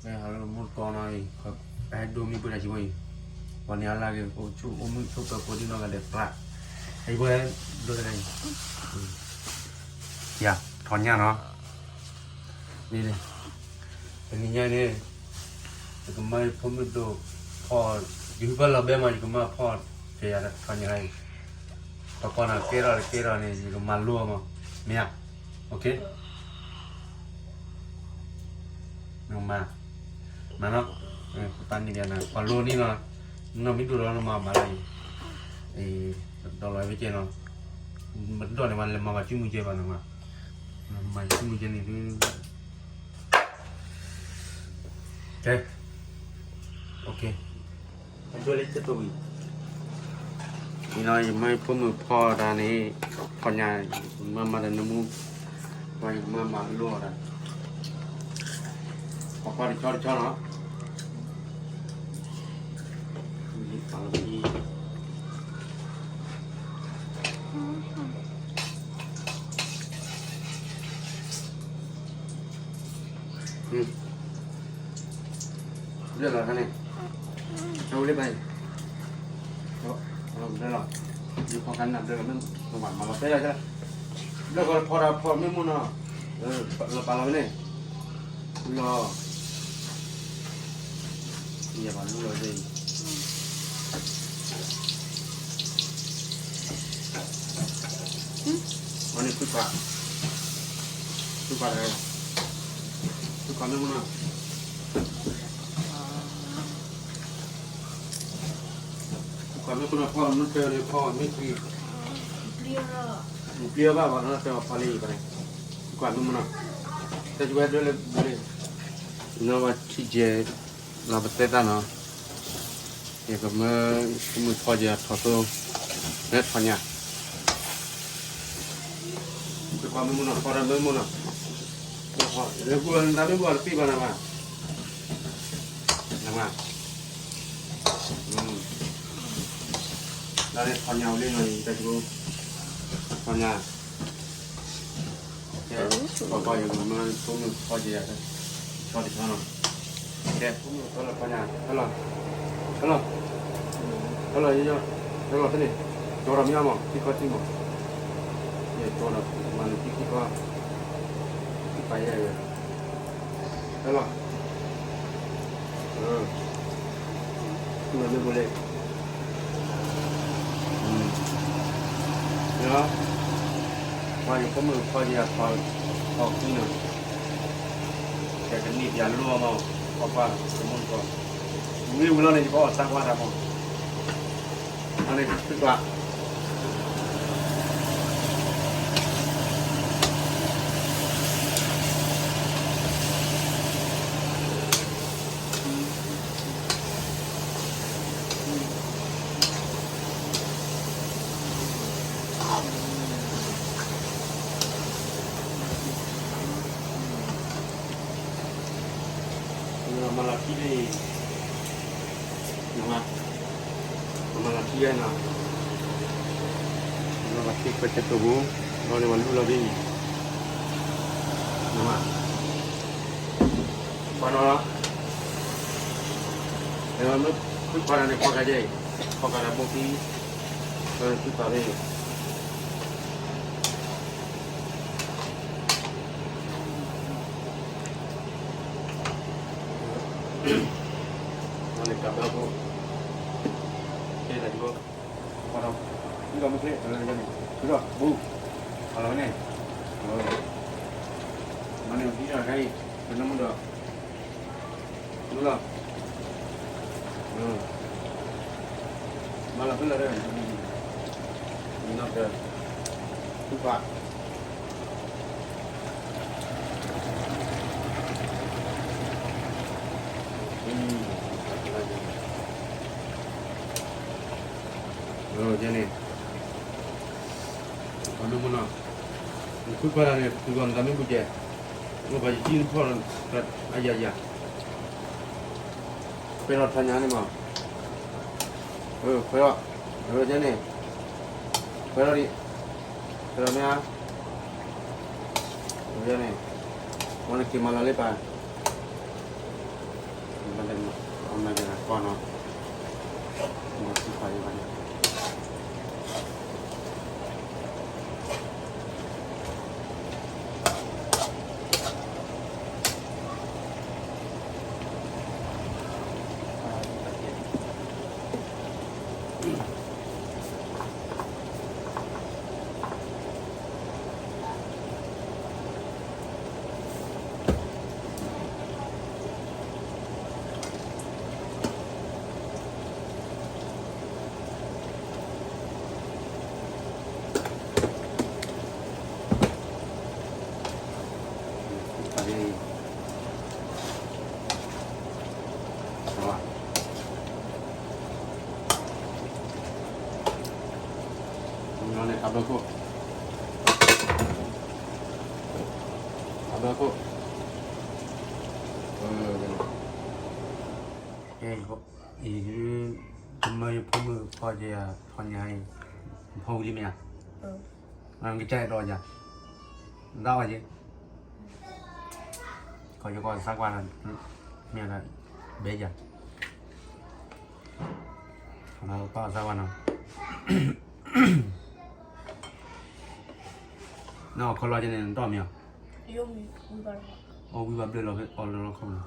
ဟဲလၢမူတကိးနီၤအံၤ, ဟဲဒိမ့ၢ်ပှဲၤတၢ်ဆံးဖိအံၤ, ပှၤန့ၣ်အလၢက့ၤ အိၣ်ဆူၣ်အိၣ်မုာ်ဆိးပၢၤကိးဒံနီၢ်ဂၤဒဲးကျါ, ဟဲပှဲၤဒိတဂၤအံၤ, ယၤထီၣ်ညၣ်နီၤ, န့ၣ်, တနံၤညါန့ၣ်, ယကမၢယဖိမုၣ်ဒိၣ်ဖီ, ယဟုပၢ်လီၤဘဲမး ယကမၢဖီ, ကယၤထီၣ်ညၣ်အံၤ, ပှၤကိးနၤကဲထီၣ်တကဲထီၣ်န့ၣ် ယကမၤလိအီၤမး, မ့ၢ်ဧါ, OK နမၤ, မၤနီၤ, ပၢ်န့ၣ်ဒီးနၤ ပှၤလိန့ၣ်လီၤ, နီၢ်မ့ၢ်ဒိၣ်ဒီးနမၤဘၣ်လီၤအံၤ, ဒီးလီၤဝဲကဲနီၤ, မ့ၢ်ဒိၣ်န့ၣ်မၤလဲၤမၤဘၣ်စုမုၢ်ကဲဘၣ်နမၤ, မၤစုမုၢ်ကဲန့ၣ်ဒုး, ကဲ, OK ဒိလၢကတိၤဝံၤ, အံၤနီၤ ယမၢယဖိမုၣ်ဖီတၢ်န့ၣ်, ဖီညါ, မၤမၤတၢ်နမူ, ပှၤယကမၢမၤလိအီၤတၢ်, ပှၤကွၢ်တဆီတဆီနီၤ, ပာ်လီၤပံ လၢလီၤခါန့ၣ်, အဝဲလၢဘၣ်အံၤ, လၢလီၤ, ယဖီခါန့ၣ်ဘျၢလီၤမ့ၢ်, မၤလီၤတဲယၤ, ဘျၢဃီဖီတၢ်ဖီမ့ၢ်မ့ၢ်နီၤ, လီၤပာ်လီၤဝဲန့ၣ်, လီၤ, ယဘၣ်လူလီၤဒ်အံၤ အန့ၣ်ခွံခွါ, ခွံခွါတဂၤ, ခွံခွါမ့ၢ်မ့ၢ်နီၤ, ခွံခွါမ့ၢ်မ့ၢ်နီၤ ဖီမ့ၢ်တဲန့ၣ် ဖီမ့ၢ်ခွံ, ပျံၤအီၤဘၣ်ဘၣ်နီၤ တဲအီၤဖီလံဘၣ်န့ၣ်, ခွံခွါမ့ၢ်မ့ၢ်နီၤ, တဲဝဲဒၣ်လၢဘၣ်လံ, နီၢ်ဝဲထံၣ်ကဲ, လီၤပသဲသၣ်နီၤ, ယကမၢ, မုၢ်ဖီကဲထီၣ်သိ, လဲၤထီၣ်ညါ ပကွၢ်မ့ၢ်မ့ၢ်နီၤ ဖီတၢ်မ့ၢ်မ့ၢ်နီၤ, လၢပူၤနတၢ်မ့ၢ်ပူၤတပံၢ်ဘၣ်နၤဘၣ်, နမၤ, လၢထီၣ်ညါဝံၤလံနီၤ ယတၢ်ကၠိ, ထီၣ်ညါ, ကဲ, ပကွၢ်ယကမၢဖိမုၣ်ဖီကဲ, ဆီတဆီနီၤ, ကဲ, ဖိမုၣ်ဖီလီၤထီၣ်ညါ, ဖီလီၤ, ဖီလီၤ, ဖီလီၤ, ဖီလီၤဖဲန့ၣ်, ကၠီဒီးမ့ၢ်အါမး ထံခီထံမး, ယကၠီဒီး မၤနုၤထံထံခီ, ထံပာ်ယဲ, ဖီလီၤ, ထူၣ်လီၤမ့ၢ်ဘိလဲၣ်, လီၤ, ပှၤယဖိမုၣ်ဖီကဲအထီၣ်, ထီၣ်ခံနီၤ, ကဲကနံၣ်ပၠးလိအီၤမး, ပှၤကွၢ်တမူတကိး, ဝံၤဝံၤလီၤန့ၣ် ယကအီၣ်သးကွၢ်တၢ်မး, အန့ၣ်သုကွၢ် မၤလီၤထံလံ, မၤလီၤထံနီၤ, လီၤဘၣ်သ့ခွဲးကတိၤပူၤ, လီၤန့ၣ်ဝဲလူလီၤဘၣ်, ပှၤနီၤ, မ့ၢ်ခွံခွါတၢ်န့ၣ် ဖီကၤယဲအံၤ, ဖီကၤတၢ်ဘိခံ, ခွံခွါဖဲအံၤ န့ၣ်ကဘၢဖိ, ကဲတၢ်ဒိ, ဃီဒီး, မ့ၢ်ဒီးမ့ၢ်ချ့, ဃုဒီး, ဘူး, အလီၤဝဲန့ၣ်, မၤန့ၢ်အီၤခံဒီးခဲအံၤ, ပနမုၢ်ဒီး, ဘူးလီၤ, မၤလီၤဖဲလီၤဒီး, နီၢ်က, ဘူးပာ် န့ၣ်, အမ့ၢ်မနီၤ, နခွံခွါတၢ်န့ၣ် သူၣ်ဂီၢ်နသးမ့ၢ်ဘူးကဲ, အိၣ်ပှၤယကံနဖီၣ်, အယၤယၤ, ခွဲးထီၣ်ထီၣ်ညါန့ၣ်မး, ခွဲးထီၣ်, ယဲန့ၣ်, ခွဲးထီၣ်ဒံး, ခွဲးထီၣ်မ့ၢ်ဧါ, ယဲန့ၣ်, ဝဲနက့ၤမၤလီၤလၢပၢ် အ ကွၢ်နီၤ, မၤသံဖးယံၤဘၣ်န့ၣ်, တၢ်ဘျၢခိၣ်, တၢ်ဘျၢခိၣ်, အံၤ ယမၢယဖိမုၣ်ဖီက့ၤယၤ ဖီညါအံၤ, ဖီဝံၤလံမ့ၢ်ဧါ, ကစၢ်အဲၣ်ဒိးယၤ, ဒၣ်အီၤယဲ, ကီၢ်ယကီၢ်သးကွၢ်, မ့ၢ်ဒီး, ဘဲယၤ, ကီၢ်သးကွၢ်နီၤ, နအီၣ်ခီလီၤကဲန့ၣ် နတအီၣ်မ့ၢ်ဧါ, အီၣ်ဝံၤဘၣ်ဘျၢလီၤဖဲအီၣ်လီၤလီၤခီနီၤ,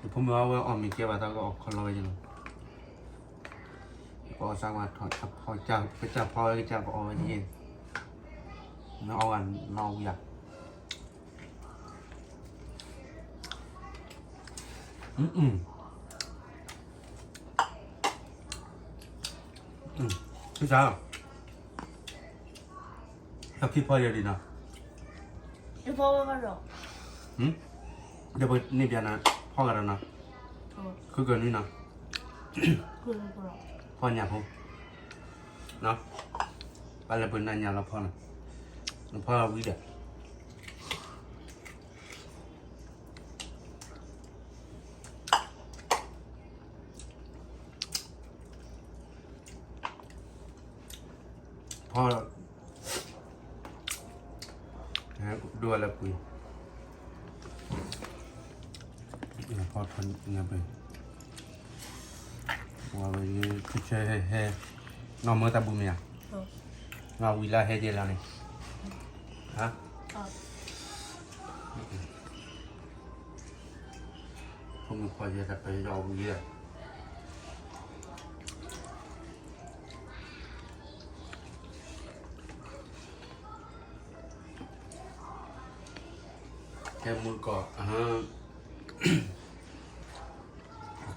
ယဖိမုၣ်အဝဲအီၣ်မ့ၤကဲဘၣ်တၢ်ကအီၣ်ခီလီၤဝဲယဲနီၤ, ကီၢ်သးကွၢ်ထီၣ်ဖီကစၢ်ဖီဝဲကစၢ်ကအီၣ်ဝဲယဲ, နအီၣ်ဝဲနအီၣ်ဝံၤဧါ ဖုဆါ, လီၢ်ခံဖီယဲဒံးနီၤ, ဒီးပန့ၢ်ဘၣ်နၤ, ဖီဂၤဒီးနီၤ, ခုကနွံနီၤ, ဖီညၣ်ဖိ, ပၢ်လၢပနၤညၣ်လီၤဖီနီၤ, ဖီဝံၤဒီး ဖီ, ဒိၣ်ဝဲလၢပှ့ၤ, ဖီထီၣ်ညါပှ့ၤ, ဝဲ, ဆဲဟဲ, နီၢ်မၢတၢ်ဘူမ့ၢ်ဧါ, နီၢ်ဝံၤလၢဟဲကဲလၢန့ၣ်, ဟါ ဖိမုၣ်ခွါယဲတၢ်ပယီၤဝံၤလၢ, ကဲမုၢ်ကီၢ်,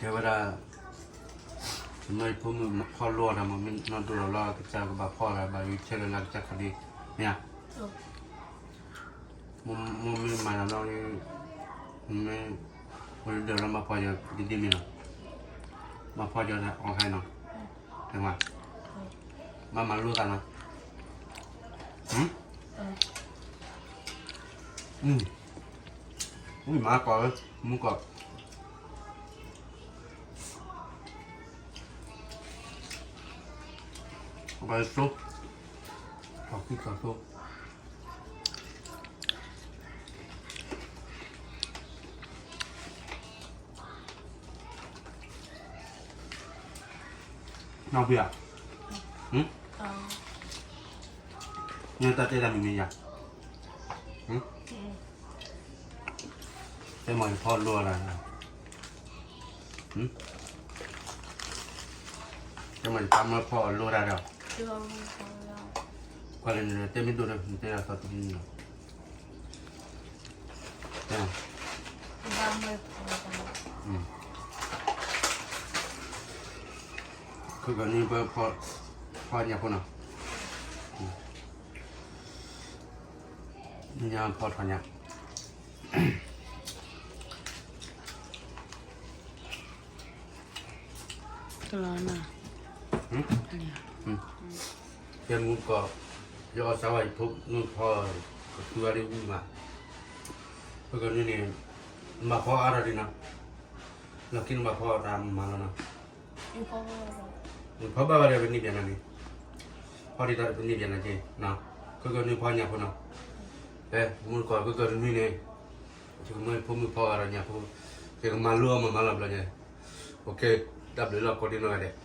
ကဲဝဲဒၣ်, မ့ၢ်ဖိမုၣ်ဖီလိတၢ်မ့ၢ်နီၢ်ဒိၣ်လီၤလီၤ ကစၢ်ကဘၣ်ဖီလၢဘၣ်ယဆဲလၢလၢကစၢ်ခီဒံး, မ့ၢ်ဧါ, မ့ၢ်မ့ၢ်မၤတၢ်လီၤ, မ့ၢ်, အိၣ်ဒၣ်လီၤမၤဖီယီၤဒ်ဒ်မ့ၢ်နီၤ, မၤဖီယီၤအီၣ်ခါနီၤ, တဲမး, မၤမၤလိသးနီၤ, ဝံၤမၤကီၢ်, မုၢ်ကီၢ်, အဘၣ်ဆိ, ထီၣ်ခံထီၣ်ဆိ နီၢ်ဘုၣ်ဧါ, နတၢ်တဲတၢ်မံၤမံၤယါ, တဲမၤယဖီလိတၢ်, တဲမၤယတၢ်မၢဖီလိတၢ်ဒီး, ကွၢ်လၢနတဲမ့ၢ်ဒိၣ်ဒီး နတဲဒၣ်သီတနံၤလီၤ. ခုကနွံပ ဖီညၣ်ဖိနီၤ, ညၣ်ဖီထီၣ်ညၣ် ကဲမုၢ်ကီၢ်, ယအီၣ်စၢ်ဝဲယဖိမုၣ်ဖီ, ကသူဝဲဒၣ်ဝံၣ်မး, ဖဲကနွံန့ၣ်, နဘၣ်ဖီအါထီၣ်ဒံးနီၤ, လီၢ်ခံနဘၣ်ဖီတၢ်မၤလီၤနီၤ, နဖီဘၣ်ဝဲဒီးပန့ၢ်ဘၣ်နၤန့ၣ်, ဖီဒ်သိးပန့ၢ်ဘၣ်နၤက့ၤ, ဖဲကနွံဖီညၣ်ဖိနီၤ, ဖဲမုၢ်ကီၢ်ဖဲကနွံန့ၣ်, ယကမၢဖိမုၣ်ဖီဂၤဒီးညၣ်ဖိ, ယကမၤလိအီၤမၤမၤလီၤဘျီညါ, တၢ်ဘျုးလီၤကိးဒံနီၢ်ဂၤဒဲး.